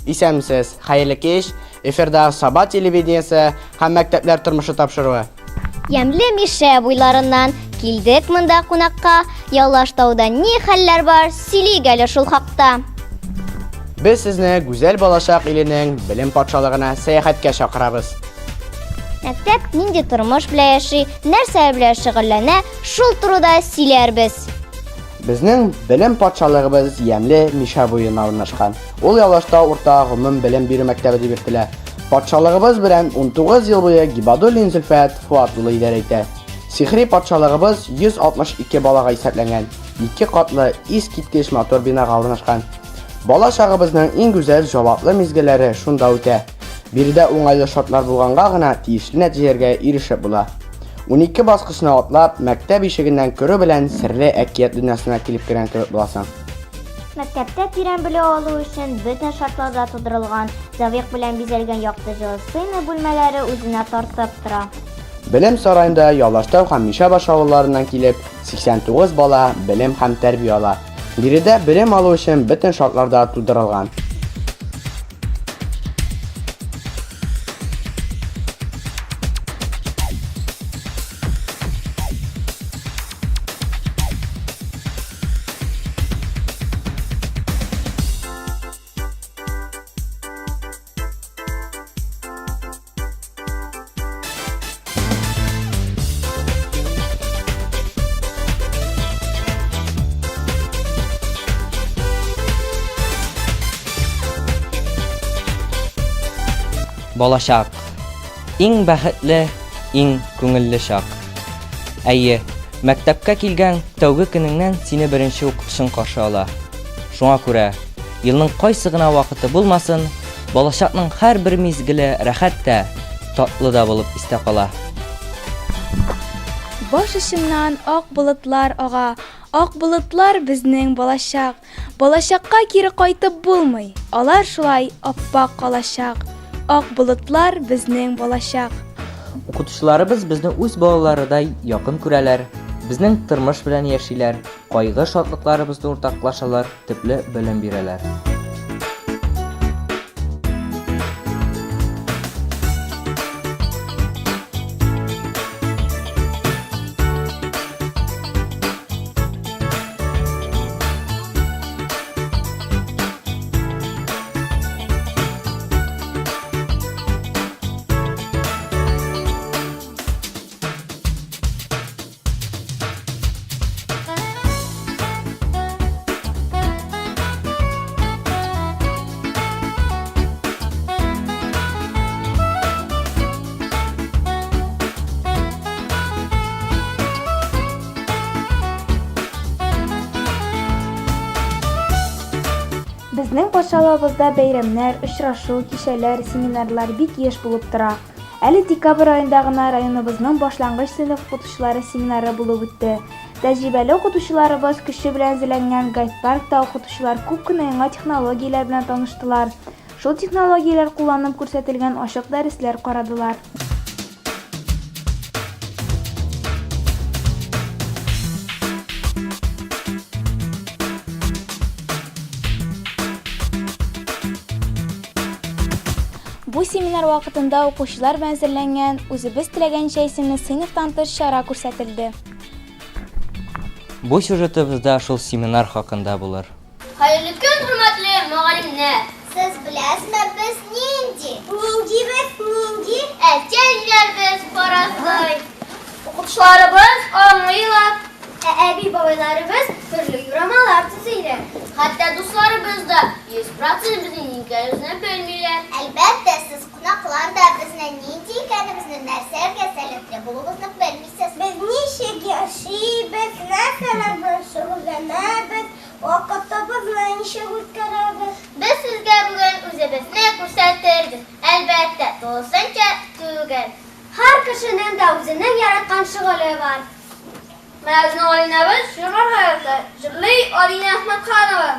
Исәнмесез, хәерле кич. Эфирда Саба телевидениесе һәм мәктәпләр тормышы тапшыруы. Ямьле Мишә буйларыннан килдек монда кунакка. Яллаш тауда ни хәлләр бар, сөйлик әле шул хакта. Без сезне гүзәл балачак иленең белем патшалыгына сәяхәткә чакырабыз. Мәктәп нинди тормыш белән яши, нәрсә белән шөгыльләнә, шул турыда сөйләрбез. Безнең белем патшалыгыбыз ямьле Мишә буена урнашкан. Ул Ялашта урта гомум белем бирү мәктәбе дип йөртелә. Патшалыгыбыз белән 19 ел буе Гибадуллин Зөлфәт Фуат улы идарә итә. Сихри патшалыгыбыз 162 балага исәпләнгән, ике катлы, искиткеч матур бинага урнашкан. Бала чагыбызның иң гүзәл җаваплы мизгелләре шунда үтә. Биредә уңайлы шартлар булганга гына тиешле нәтиҗәләргә ирешеп була. 12 баскычны атлап, мәктәп ишегеннән керү белән серле әкият дөньясына килеп кергән кебек буласың. Мәктәптә тирән белем алу өчен бөтен шартлар да тудырылган. Зәвык белән бизәлгән якты җылы сыйныф бүлмәләре үзенә тартып тора. Белем сараенда Яллаштау һәм Мишәбаш авылларыннан килеп, 89 бала белем һәм тәрбия ала. Биредә белем алу өчен бөтен шартлар да тудырылган. Балачак. Иң бәхетле, иң күңелле чак. Әйе, мәктәпкә килгән тәүге көнеңнән сине беренче укытучың каршы ала. Шуңа күрә, елның кайсы гына вакыты булмасын, балачакның һәрбер мизгеле рәхәт тә, татлы да булып истә кала. Баш очыннан ак болытлар ага, Ак болытлар безнең балачак. Балачакка кире кайтып булмый, Алар шулай аппак калачак. Ак болытлар безнең балачак. Укытучыларыбыз безне үз балаларыдай якын күрәләр, безнең тормыш белән яшиләр, кайгы-шатлыкларыбызны уртаклашалар, төпле белем бирәләр. Безнең патшалыгыбызда бәйрәмнәр, очрашу, кичәләр, семинарлар бик еш булып тора. Әле декабрь аенда гына районыбызның башлангыч сыйныф укытучылары семинары булып үтте. Тәҗрибәле укытучыларыбыз көче белән әзерләнгән гайд-паркта укытучылар күп кенә яңа технологияләр белән таныштылар. Шул технологияләр кулланып күрсәтелгән ачык дәресләр карадылар. Бу семинар вакытында укучылар белән әзерләнгән Үзебез теләгәнчә исемле сыйныфтан тыш чара күрсәтелде. Бу сюжетыбызда шул семинар хакында булыр. Хәерле көн, хөрмәтле мөгаллимнәр! Сез беләсезме, без нинди? Нинди без, нинди? Әти-әниләребез фаразлый. Укытучыларыбыз аңлыйлар. Ә әби-бабайларыбыз төрле юрамалар төзиләр. Хәтта дусларыбыз да 100% безнең нинди икәнебезне белмиләр. Әлбәттә, сез кунаклар да безнең нинди икәнебезне, нәрсәләргә сәләтле булуыбызны белмисез. Без ничек яшибез, нәрсәләр белән шөгыльләнәбез, Вакытыбызны ничек үткәрәбез? Без сезгә бүген үзебезне күрсәтербез. Әлбәттә, тулысынча түгел. Һәр кешенең дә үзенең яраткан шөгыле бар. Менә безнең Алинәбез җырларга ярата. Җырлый Алинә Әхмәтханова.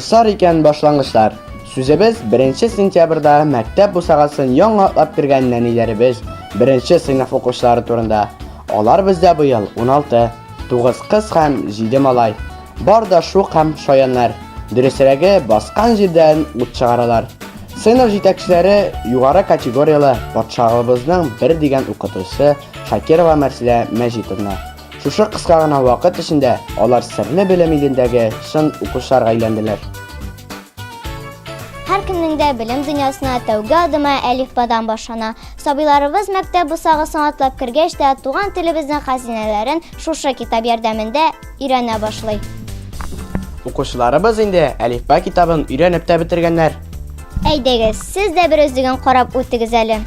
Сусар икән башлангычлар. Сүзебез 1 сентябрьдә мәктәп бусагасын яңа атлап кергән нәниләребез, беренче сыйныф укучылары турында. Алар бездә быел 16, 9 кыз һәм 7 малай. Бар да шук һәм шаяннар. Дөресрәге, баскан җирдән ут чыгаралар. Сыйныф җитәкчеләре югары категорияле патшалыгыбызның бер дигән укытучысы Шакирова Мәрсилә Мәҗитовна. Шушы кыска гына вакыт эчендә алар серле белем илендәге чын укучыларга әйләнделәр. Һәркемнең дә белем дөньясына тәүге адымы әлифбадан башлана. Сабыйларыбыз мәктәп бусагасын атлап кергәч тә туган телебезнең хәзинәләрен шушы китап ярдәмендә өйрәнә башлый. Укучыларыбыз инде әлифба китабын өйрәнеп тә бетергәннәр. Әйдәгез, сез дә бер өзлеген карап үтегез әле.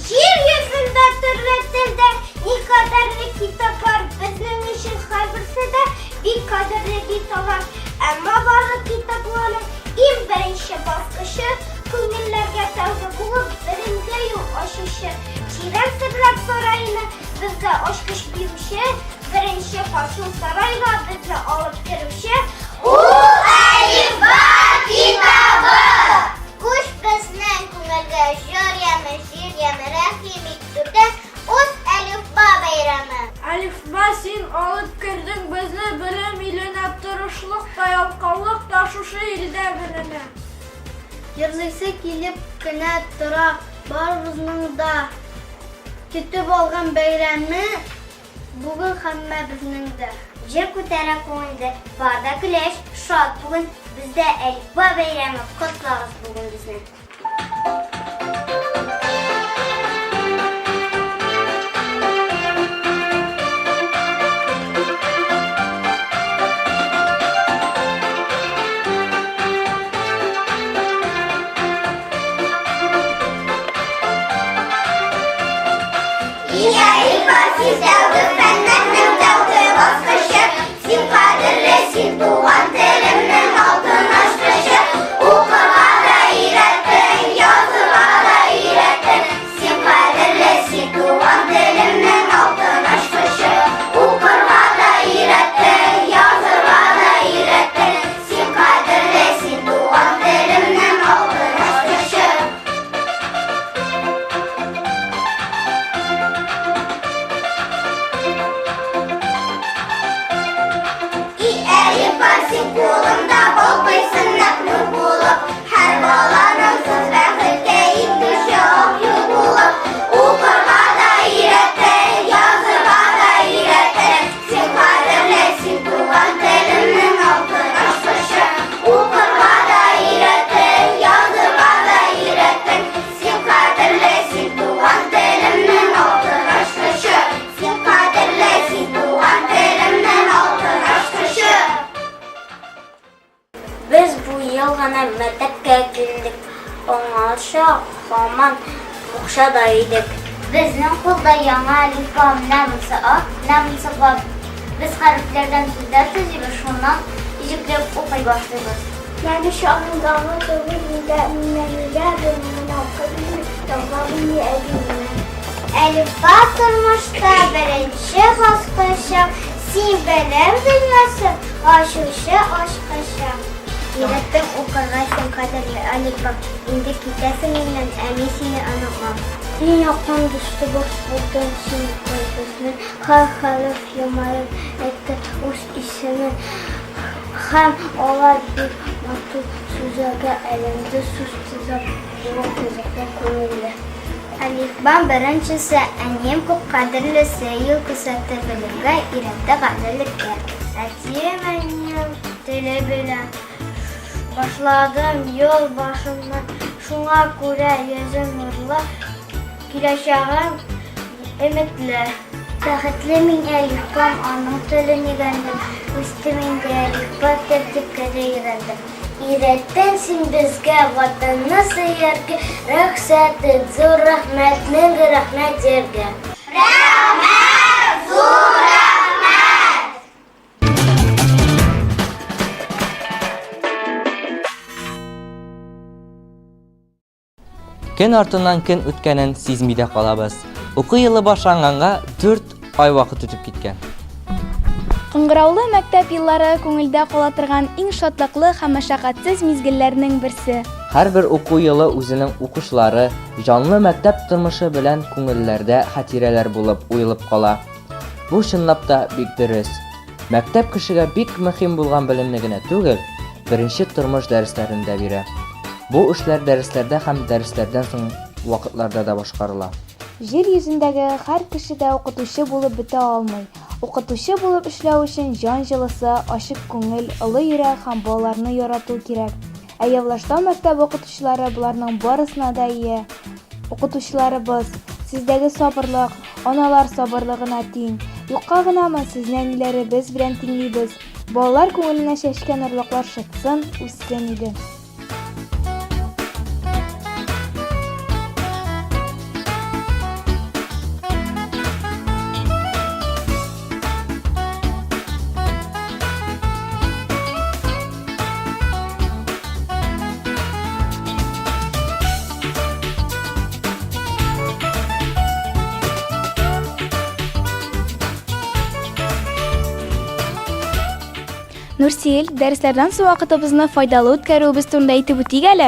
Җир йөзендә төрле телдә никадәрле китап бар, безнең өчен һәрберсе дә бик кадерле бит алар. Әмма барлык китапларның иң беренче баскычы, күңелләргә тәүге булып белемгә юл ачучы, тирән серләр сараена безгә ачкыч бирүче, беренче катшыл сарайга безне алып керүче ул Әлифба китабы! Күч безнең күңелгә җыр яме, җир яме, рәхим ит түрдән, уз Әлифба бәйрәме! Әлифба, син алып кердең безне белем иленә, тырышлык та, ялкаулык та шушы илдә беленә. Җырлыйсы килеп кенә тора барыбызның да көтеп алган бәйрәме бүген һәммәбезнең дә. Җыр күтәрә күңелде, бар да көләч, шат бүген, бездә Әлифба бәйрәме, котлагыз бүген безне. Без бу ел гына мәктәпкә килдек. Аңарча һаман букчада идек. Безнең кулда яңа әлифба, менә монысы А, менә монысы Б. Без хәрефләрдән сүзләр төзибез, шуннан иҗекләп укый башлыйбыз. Нәни чагындагы кебек нигә нәниләр менә укый белми, яза белми әби менә. Әлифба тормышта беренче баскычың, син белем дөньясын ачучы ачкычың. Өйрәттең укырга син кадерле Әлифба, инде китәсең миннән, ә мин сине онытмам. Иң якын дустыбыз булдың син безнең, һәр хәреф елмаеп әйтте үз исемен. Һәм алар бик матур сүзләргә әйләнде, сүз төзеп булу кызыклы, күңелле. Әлифба беренчесе, әнием күп кадерлесе, юл күрсәтте белемгә, өйрәтте гаделлеккә. Әтием, әнием теле белән башладым юл башыннан, шуңа күрә йөзем нурлы, киләчәгем Өметле. Бәхетле мин әлифбам, аның телен өйрәндем. Үстем инде әлифба тәртипкә дә өйрәндем. Өйрәттең син безгә Ватанны сөяргә, Рөхсәт ит, зур рәхмәт, мең рәхмәт җиргә. Рәхмәт, зур рәхмәт! Көн артыннан көн үткәнен сизми дә калабыз. Уку елы башланганга 4 ай вакыт үтеп киткән. Кыңгыраулы мәктәп еллары күңелдә кала торган иң шатлыклы һәм мәшәкатьсез мизгелләрнең берсе. Һәрбер уку елы үзенең укучылары, җанлы мәктәп тормышы белән күңелләрдә хатирәләр булып уелып кала. Бу чынлап та бик дөрес. Мәктәп кешегә бик мөһим булган белемне генә түгел, беренче тормыш дәресләрен дә бирә. Бу эшләр дәресләрдә һәм дәресләрдән соң вакытларда да башкарыла. Җир йөзендәге һәр кеше дә укытучы булып бетә алмый. Укытучы булып эшләү өчен җан җылысы, ачык күңел, олы йөрәк һәм балаларны ярату кирәк. Ә Явлаштау мәктәбе укытучылары боларның барысына да ия. Укытучыларыбыз, сездәге сабырлык, аналар сабырлыгына тиң. Юкка гынамы сезне әниләребез белән тиңлибез. Балалар күңеленә чәчкән орлыклар шытсын, үссен иде. Нурсил, дәресләрдән соң вакытыбызны файдалы үткәрүебез турында әйтеп үтик әле.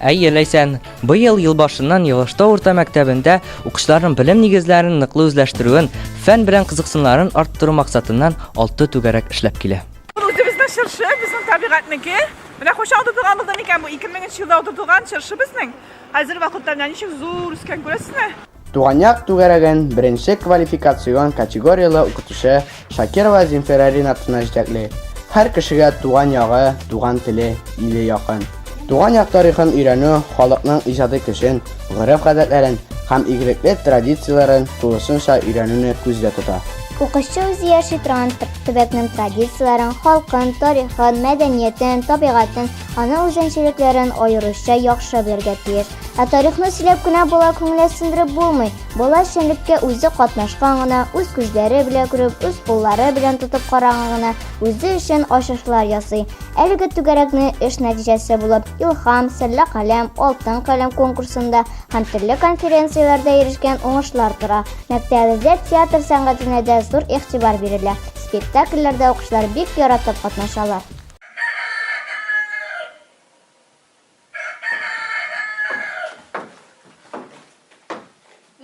Әйе, Ләйсән, быел ел башыннан Елаштау урта мәктәбендә укучыларның белем нигезләрен ныклы үзләштерүен, фән белән кызыксынуларын арттыру максатыннан алты түгәрәк эшләп килә. Ул үзебезнең чыршы, безнең табигатьнеке. Менә кайчан утыртылган булды микән бу? 2000 нче елда утыртылган чыршы безнең. Хәзер вакытта менә ничек зур үскән, күрәсезме? Туган як түгәрәген беренче квалификацион категорияле укытучы Шакирова Земфира Ринатовна җитәкли. Һәр кешегә туган ягы, туган теле, иле якын. Туган як тарихын өйрәнү халыкның иҗади көчен, гореф-гадәтләрен һәм игелекле традицияләрен тулысынча өйрәнүне күздә тота. Укучы үзе яши торган төбәкнең традицияләрен, халкын, тарихын, мәдәниятен, табигатен, аның үзенчәлекләрен аеруча яхшы белергә тиеш. Ә тарихны сөйләп кенә бала күңеле сындырып булмый. Бала эшчәнлеккә үзе катнашкан гына, үз күзләре белән күреп, үз куллары белән тотып караган гына үзе өчен ачышлар ясый. Әлеге түгәрәкне эш нәтиҗәсе булып Илһам, Серле каләм, Алтын каләм конкурсында һәм төрле конференцияләрдә ирешкән уңышлар тора. Мәктәбебездә театр сәнгатенә дә зур игътибар бирелә. Спектакльләрдә укучылар бик яратып катнашалар.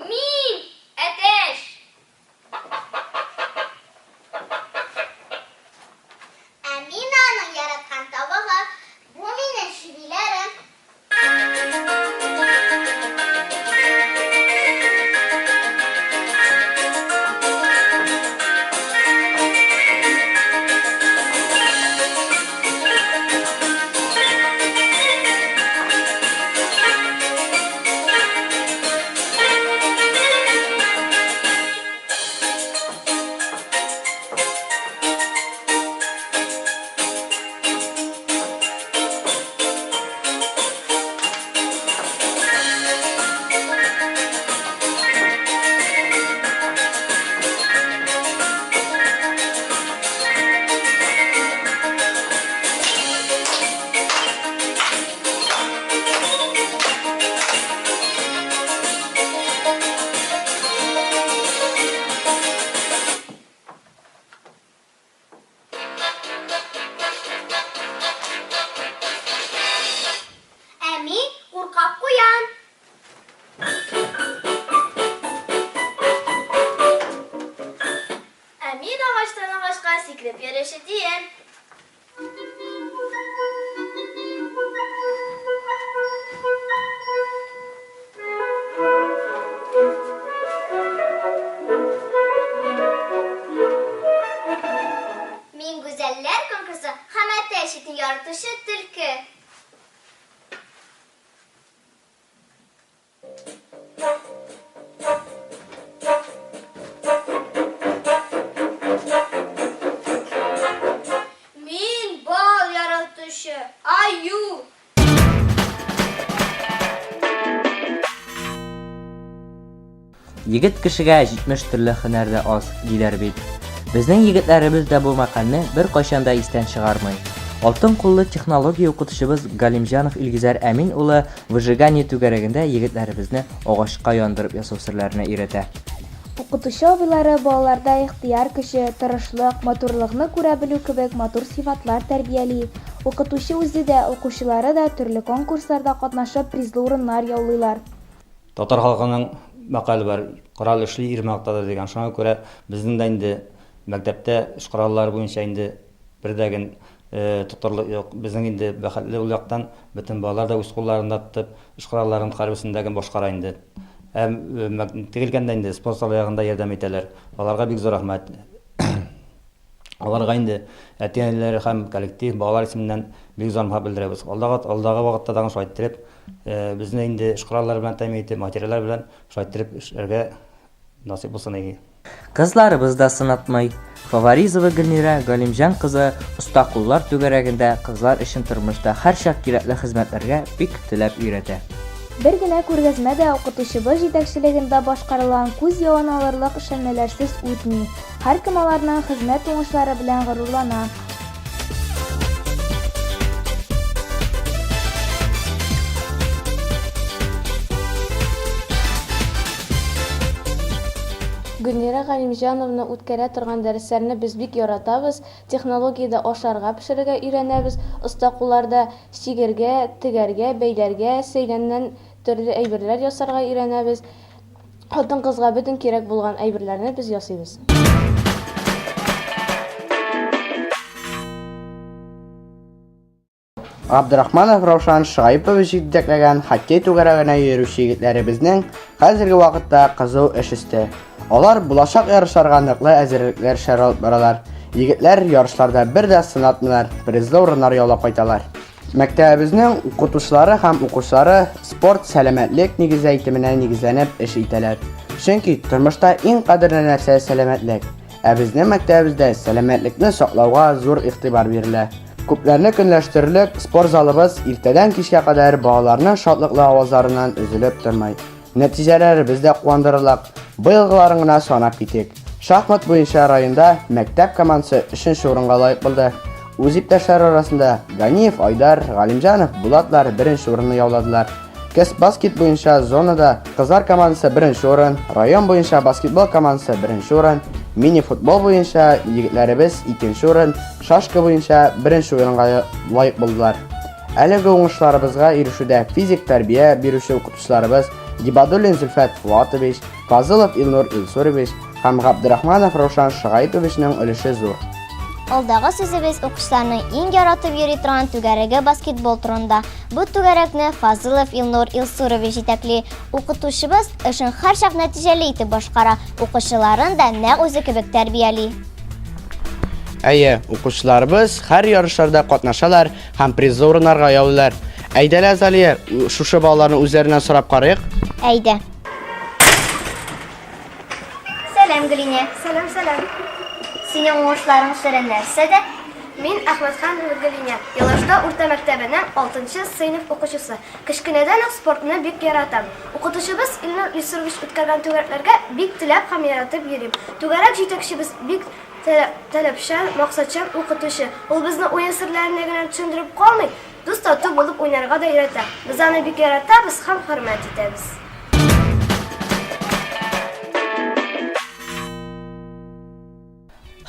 Мин, әтәч! Ә мин аның яраткан тавыгы. Бу минем чебиләрем. Ә мин куркак куян. Ә мин агачтан агачка сикереп йөрүче тиен. Мин гүзәлләр конкурсы һәм әтәч итен яратучы төлке. Мин бал яратучы аю. Егет кешегә 70 төрле һөнәр дә аз, диләр бит. Безнең егетләребез дә бу мәкальне беркайчан да истән чыгармый. Алтын куллы технология укытучыбыз Галимҗанов Илгизәр Әмин улы выжигание түгәрәгендә егетләребезне агачка яндырып ясау серләренә өйрәтә. Укытучы абыйлары балаларда ихтыяр көче, тырышлык, матурлыкны күрә белү кебек матур сыйфатлар тәрбияли. Укытучы үзе дә, укучылары да төрле конкурсларда катнашып призлы урыннар яулыйлар. Татар халкының мәкале бар, Корал эшли, ир мактады дигән. Шуңа күрә безнең дә инде мәктәптә эш кораллары буенча инде бер дә ген тотарлык юк. Безнең инде бәхетле ул яктан, бөтен балалар да үз кулларында тотып, эш коралларын һәрберсен дә ген башкара инде. Ә тегелгәндә инде спонсорлар ягында ярдәм итәләр. Аларга бик зур рәхмәт. Аларга инде әти-әниләре һәм коллектив, балалар исеменнән бик зур рәхмәт белдерәбез. Алдагы алдагы вакытта тагын шулай иттереп, безне инде эш кораллары белән тәэмин итеп, материаллар белән шулай иттереп эшләргә насыйп булсын иде. Кызларыбыз да сынатмый. Фаваризова Гөлнирә Галимҗан кызы Оста куллар түгәрәгендә кызлар өчен тормышта һәрчак кирәкле хезмәтләргә бик теләп өйрәтә. Бер генә күргәзмә дә укытучыбыз җитәкчелегендә башкарылган күз явын алырлык эшләнмәләрсез үтми. Һәркем аларның хезмәт уңышлары белән горурлана. Гөлнира Галимҗановна үткәрә торган дәресләрне без бик яратабыз. Технологиядә ашарга пешерергә өйрәнәбез, оста кулларда чигәргә, тегәргә, бәйләргә, сәйләннән төрле әйберләр ясарга өйрәнәбез. Хатын-кызга бөтен кирәк булган әйберләрне без ясыйбыз. Габдрахманов Раушан Шаипович җитәкләгән хоккей түгәрәгенә йөрүче егетләребезнең хәзерге вакытта кызу эш өсте. Алар булачак ярышларга ныклы әзерлекләр эшләре алып баралар. Егетләр ярышларда бер дә сынатмыйлар, призлы урыннар яулап кайталар. Мәктәбебезнең укытучылары һәм укучылары спорт, сәламәтлек нигезе әйтеменә нигезләнеп эш итәләр. Чөнки тормышта иң кадерле нәрсә сәламәтлек. Ә безнең мәктәбебездә сәламәтлекне саклауга зур игътибар бирелә. Күпләрне көнләштерерлек спорт залыбыз иртәдән кичкә кадәр балаларның шатлыклы авазларыннан өзелеп тормый. Нәтиҗәләребез дә куандырырлык. Быелгыларын гына санап китик. Шахмат буенча районда мәктәп командасы өченче урынга лаек булды. Үз иптәшләре арасында Ганиев Айдар, Галимҗанов Булатлар беренче урынны яуладылар. Кес баскет буенча зонада кызлар командасы беренче урын, район буенча баскетбол командасы беренче урын, мини-футбол буенча егетләребез икенче урын, шашка буенча беренче урынга лаек булдылар. Әлеге уңышларыбызга ирешүдә физик тәрбия бирүче укытучыларыбыз Гибадуллин Зөлфәт Фуатович, Фазылов Илнур Илсурович һәм Габдрахманов Раушан Шагаиповичның өлеше зур. Алдагы сүзебез укучыларның иң яратып йөри торган түгәрәге баскетбол турында. Бу түгәрәкне Фазылов Илнур Илсурович җитәкли. Укытучыбыз эшен һәрчак нәтиҗәле итеп башкара, укучыларын да нәкъ үзе кебек тәрбияли. Әйе, укучыларыбыз һәр ярышларда катнашалар һәм призлы урыннарга яулыйлар. Әйдә әле, Азалия, шушы балаларны үзләреннән сорап карыйк. Әйдә. Сәлам, Гөлинә. Сәлам, сәлам. Синең уңышларың сере нәрсәдә? Мин Әхмәтханова Гөлинә, Елашта урта мәктәбенең 6 нчы сыйныф укучысы. Кечкенәдән үк спортны бик яратам. Укытучыбыз Илнур Илсурович үткәргән түгәрәкләргә бик теләп һәм яратып йөрим. Түгәрәк җитәкчебез бик таләпчән, максатчан укытучы. Ул безне уен серләренә генә төшендереп калмый, Дус-тату булып уйнарга да өйрәтә. Без аны бик яратабыз һәм хөрмәт итәбез.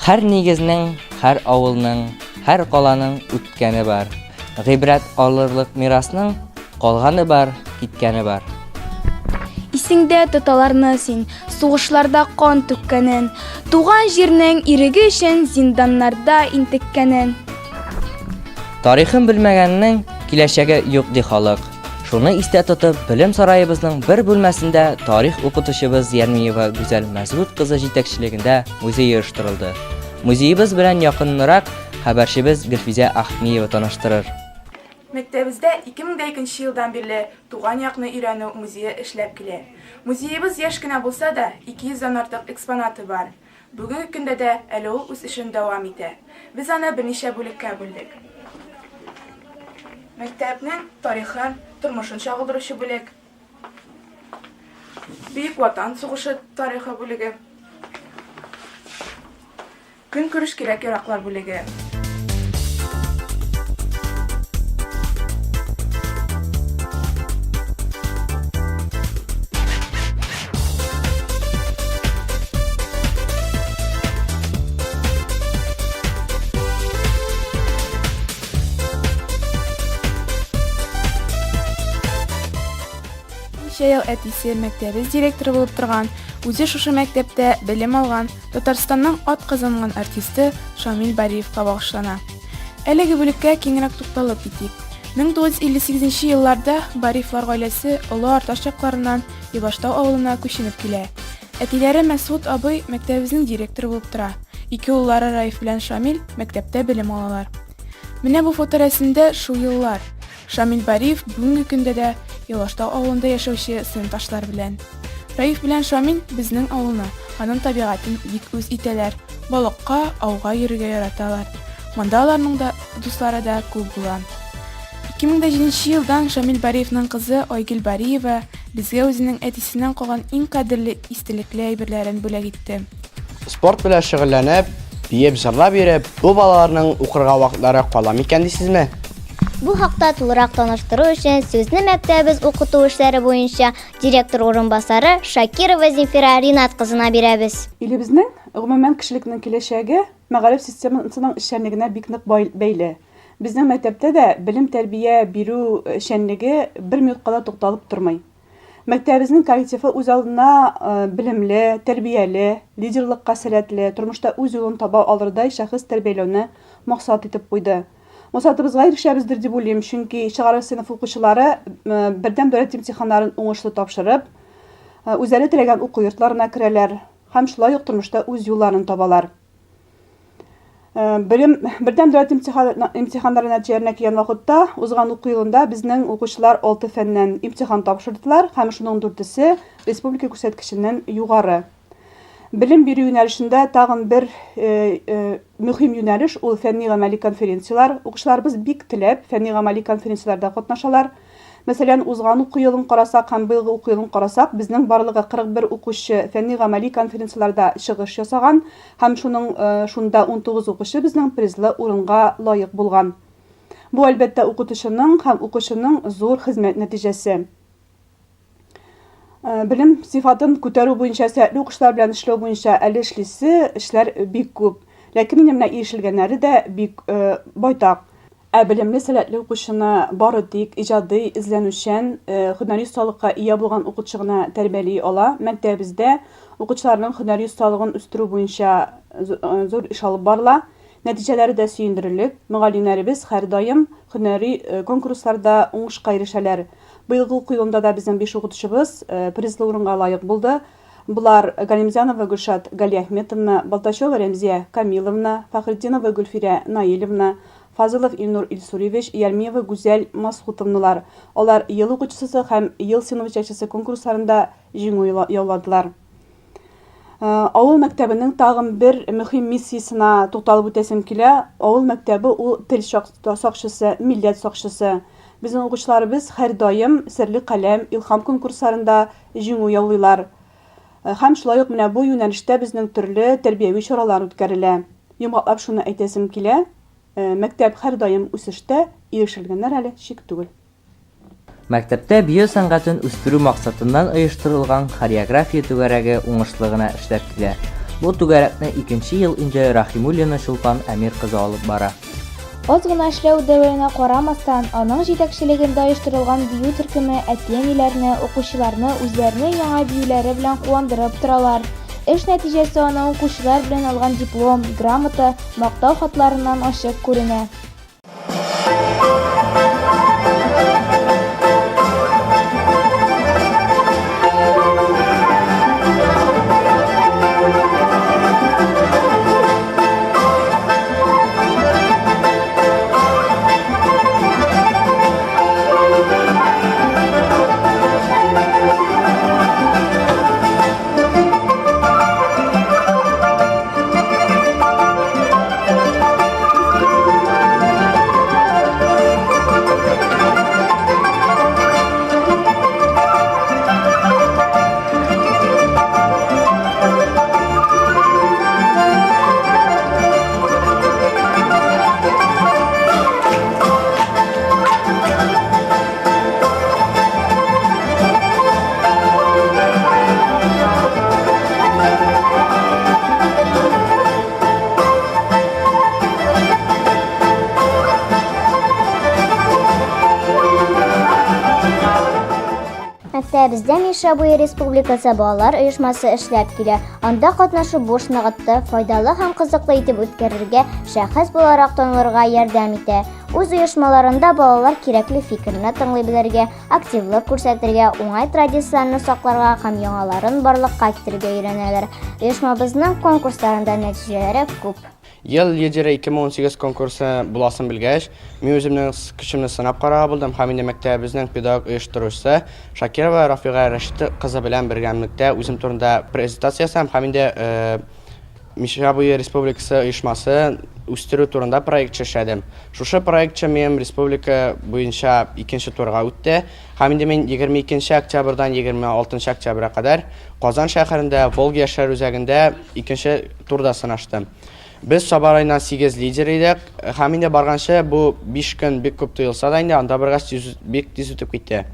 Һәр нигезнең, һәр авылның, һәр каланың үткәне бар. Гыйбрәт алырлык мирасның калганы бар, киткәне бар. Исеңдә тот аларны син, сугышларда кан түккәнен, туган җирнең иреге өчен зинданнарда интеккәнен. Тарихын белмәгәннең киләчәге юк ди халык. Шуны истә тотып, белем сараебызның бер бүлмәсендә тарих укытучыбыз Ярмиева Гүзәл Мәсгут кызы җитәкчелегендә музей оештырылды. Музеебыз белән якыннырак хәбәрчебез Гөлфизә Ахмиева таныштырыр. Мәктәбебездә 2002 елдан бирле туган якны өйрәнү музее эшләп килә. Музеебыз яшь кенә булса да, 200 дән артык экспонаты бар. Бүгенге көндә дә әле ул үз эшен дәвам итә. Без аны берничә бүлеккә бүлдек. Мәктәпнең тарихын, тормышын чагылдыручы бүлек, Бөек Ватан сугышы тарихы бүлеге, Көнкүреш кирәк-яраклар бүлеге. берничә ел әтисе мәктәбез директоры булып торган, үзе шушы мәктәптә белем алган, Татарстанның атказанган артисты Шамил Бариевка багышлана. Әлеге бүлеккә киңрәк тукталып китик. 1958 елларда Бариевлар гаиләсе Олы Арташ якларыннан Ебаштау авылына күченеп килә. Әтиләре Мәсгут абый мәктәбебезнең директоры булып тора. Ике уллары Раиф белән Шамил мәктәптә белем алалар. Менә бу фоторәсемдә шул еллар. Шамил Бариев бүгенге көндә дә Елаштау авылында яшәүче сыйныфташлар белән. Раиф белән Шамил безнең авылны, аның табигатен бик үз итәләр, балыкка, ауга йөрергә яраталар. Монда аларның да дуслары да күп була. 2007 елдан Шамил Бариевның кызы Айгөл Бариева безгә үзенең әтисеннән калган иң кадерле истәлекле әйберләрен бүләк итте. Спорт белән шөгыльләнеп, биеп, җырлап йөреп, бу балаларның укырга вакытлары кала микән дисезме? Бу хакта тулырак таныштыру өчен сүзне мәктәбебез укыту эшләре буенча директор урынбасары Шакирова Земфира Ринат кызына бирәбез. Илебезнең, гомумән, кешелекнең киләчәге мәгариф системасының эшчәнлегенә бик нык бәйле. Безнең мәктәптә дә белем-тәрбия бирү эшчәнлеге бер минутка да тукталып тормый. Мәктәбебезнең коллективы үз алдына белемле, тәрбияле, лидерлыкка сәләтле, тормышта үз юлын таба алырдай шәхес тәрбияләүне максат итеп куйды. Максатыбызга ирешәбездер дип уйлыйм, чөнки чыгарылыш сыйныф укучылары бердәм дәүләт имтиханнарын уңышлы тапшырып, үзләре теләгән уку йортларына керәләр һәм шулай ук тормышта үз юлларын табалар. Белем бердәм дәүләт имтиханнары нәтиҗәләренә килгән вакытта, узган уку елында безнең укучылар алты фәннән имтихан тапшырдылар һәм шуның дүртесе республика күрсәткеченнән югары. Белем бирү юнәлешендә тагын бер мөһим юнәлеш ул фәнни-гамәли конференцияләр. Укучыларыбыз бик теләп фәнни-гамәли конференцияләрдә катнашалар. Мәсәлән, узган уку елын карасак һәм быелгы уку елын карасак, безнең барлыгы 41 укучы фәнни-гамәли конференцияләрдә чыгыш ясаган һәм шуның шунда 19 укучы безнең призлы урынга лаек булган. Бу, әлбәттә, укытучының һәм укучының зур хезмәт нәтиҗәсе. Белем сыйфатын күтәрү буенча, сәләтле укучылар белән эшләү буенча әле эшлисе эшләр бик күп. Ләкин инде менә ирешелгәннәре дә бик байтак. Ә белемле, сәләтле укучыны бары тик иҗади, эзләнүчән, һөнәри осталыкка ия булган укытучы гына тәрбияли ала. Мәктәбебездә укучыларның һөнәри осталыгын үстерү буенча зур эш алып барыла. Нәтиҗәләре дә сөендерерлек. Мөгаллимнәребез һәрдаим һөнәри конкурсларда уңышка ирешәләр. Быелгы уку елында да безнең биш укытучыбыз призлы урынга лаек булды. Болар, Галимзянова Гөлшат Галиәхметовна, Балтачева Рәмзия Камиловна, Фәхретдинова Гөлфирә Наилевна, Фазылов Илнур Илсуриевич, Ярмиева Гүзәл Масхутовналар. Алар Ел укытучысы һәм Ел сыйныф җитәкчесе конкурсларында җиңү яуладылар. Авыл мәктәбенең тагын бер мөһим миссиясенә тукталып үтәсем килә. Авыл мәктәбе ул тел сакчысы, милләт сакчысы. Безнең укучыларыбыз һәрдаим Серле каләм, Илһам конкурсларында җиңү яулыйлар. Һәм шулай ук менә бу юнәлештә безнең төрле тәрбияви чаралар үткәрелә. Йомгаклап шуны әйтәсем килә, мәктәп һәрдаим үсештә, ирешелгәннәр әле чик түгел. Мәктәптә бию сәнгатен үстерү максатыннан оештырылган хореография түгәрәге уңышлы гына эшләп килә. Бу түгәрәкне икенче ел инде Рахимуллина Чулпан Әмир кызы алып бара. Аз гына эшләү дәверенә карамастан, аның җитәкчелегендә оештырылган бию төркеме әти-әниләрне, укучыларны үзләренең яңа биюләре белән куандырып торалар. Эш нәтиҗәсе аның укучылар белән алган диплом, грамота, мактау хатларыннан ачык күренә. Мәктәбебездә Миша буе республикасы балалар оешмасы эшләп килә. Анда катнашу буш вакытты файдалы һәм кызыклы итеп үткәрергә, шәхес буларак танылырга ярдәм итә. Үз оешмаларында балалар кирәкле фикерне тыңлый белергә, активлык күрсәтергә, уңай традицияләрне сакларга һәм яңаларын барлыкка китерергә өйрәнәләр. Оешмабызның конкурсларында нәтиҗәләре күп. Ел лидеры 2018 конкурсы буласын белгәч, мин үземнең көчемне сынап карарга булдым һәм инде мәктәбебезнең педагог оештыручысы Шакирова Рафига Рәшит кызы белән бергәлектә үзем турында презентация ясадым һәм инде Мишә буе республикасы оешмасы үстерү турында проект эшләдем. Шушы проект минем республика буенча икенче турга үтте. Һәм инде мин 22 октябрьдан 26 октябрьгә кадәр Казан шәһәрендә Волга яшьләр үзәгендә икенче турда сынаштым. Без Саба районыннан 8 лидер идек. Һәм инде барганчы бу 5 көн бик күп тоелса да инде анда баргач тиз, бик тиз үтеп китте.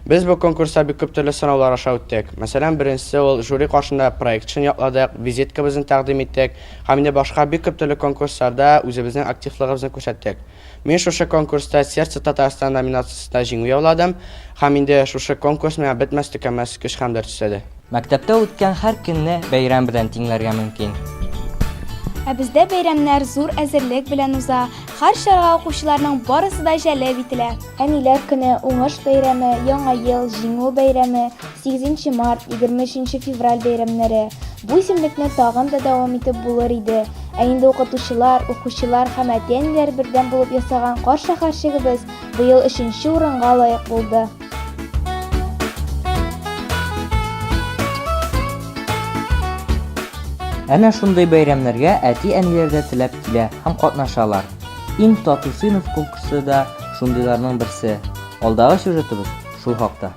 Без бу конкурста бик күп төрле сынаулар аша үттек. Мәсәлән, беренчесе ул жюри каршында проект эшен якладык, визиткабызны тәкъдим иттек һәм инде башка бик күп төрле конкурсларда үзебезнең активлыгыбызны күрсәттек. Мин шушы конкурста Сердце Татарстана номинациясендә җиңү яуладым һәм инде шушы конкурс миңа бетмәс-төкәнмәс көч һәм дәрт өстәде. Мәктәптә үткән һәр көнне бәйрәм белән тиңләргә мөмкин. Ә бездә бәйрәмнәр зур әзерлек белән уза. Һәр чарага укучыларның барысы да җәлеп ителә. Әниләр көне, Уңыш бәйрәме, Яңа ел, Җиңү бәйрәме, 8 март, 23 февраль бәйрәмнәре. Бу исемлекне тагын да дәвам итеп булыр иде. Ә инде укытучылар, укучылар һәм әти-әниләр бердәм булып ясаган Кар шәһәрчегебез быел өченче урынга лаек булды. Әнә шундый бәйрәмнәргә әти-әниләр дә теләп килә һәм катнашалар. Иң тату сыйныф конкурсы да шундыйларның берсе. Алдагы сюжетыбыз шул хакта.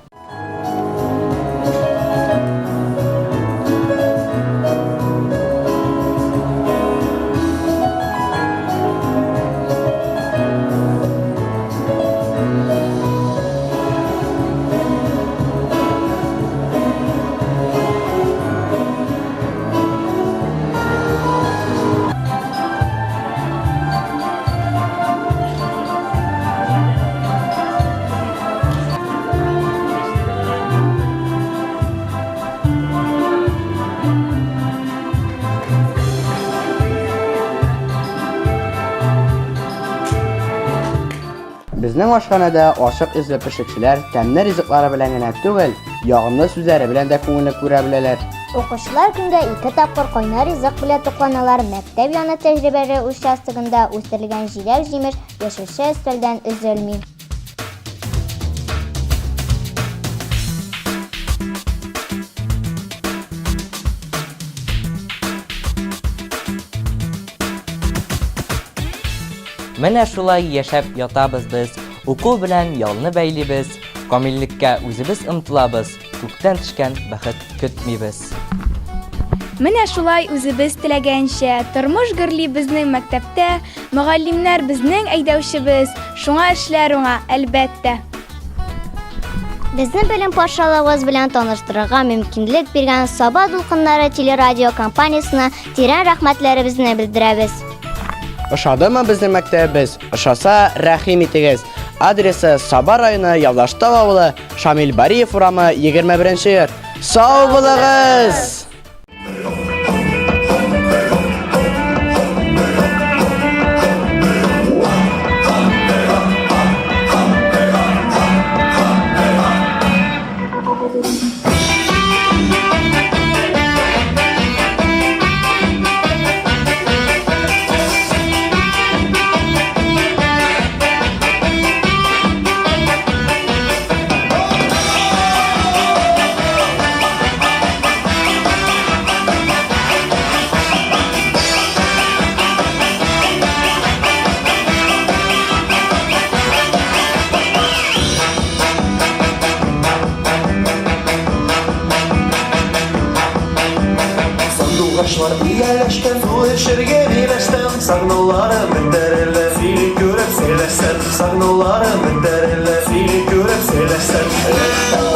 Безнең ашханәдә ачык йөзле пешекчеләр тәмле ризыклары белән генә түгел, ягымлы сүзләре белән дә күңелне күрә беләләр. Укучылар көнгә ике тапкыр кайнар ризык белән тукланалар, мәктәп яны тәҗрибәле участогында үстерелгән җиләк-җимеш, яшелчә өстәлдән өзелми. Менә шулай яшәп ятабыз без, уку белән ялны бәйлибез, камиллеккә үзебез омтылабыз, күктән төшкән бәхет көтмибез. Менә шулай үзебез теләгәнчә, тормыш гөрли безнең мәктәптә, мөгаллимнәр безнең әйдәүчебез, шуңа эшләр уңа, әлбәттә. Безне белем патшалыгыбыз белән таныштырырга мөмкинлек биргән Саба дулкыннары телерадио компаниясенә тирән рәхмәтләребезне белдерәбез. Ошадымы безнең мәктәбебез? Ошаса, рәхим итегез. Адресы Саба районы Явлаштау авылы, Шамил Бариев урамы, 21 йорт. Сау булыгыз! Сандугачлар ияләшкән, су эчергә миләштән, Сагынуларым бетерелә, сине күреп сөйләшсәм, Сагынуларым бетерелә, сине күреп сөйләшсәм.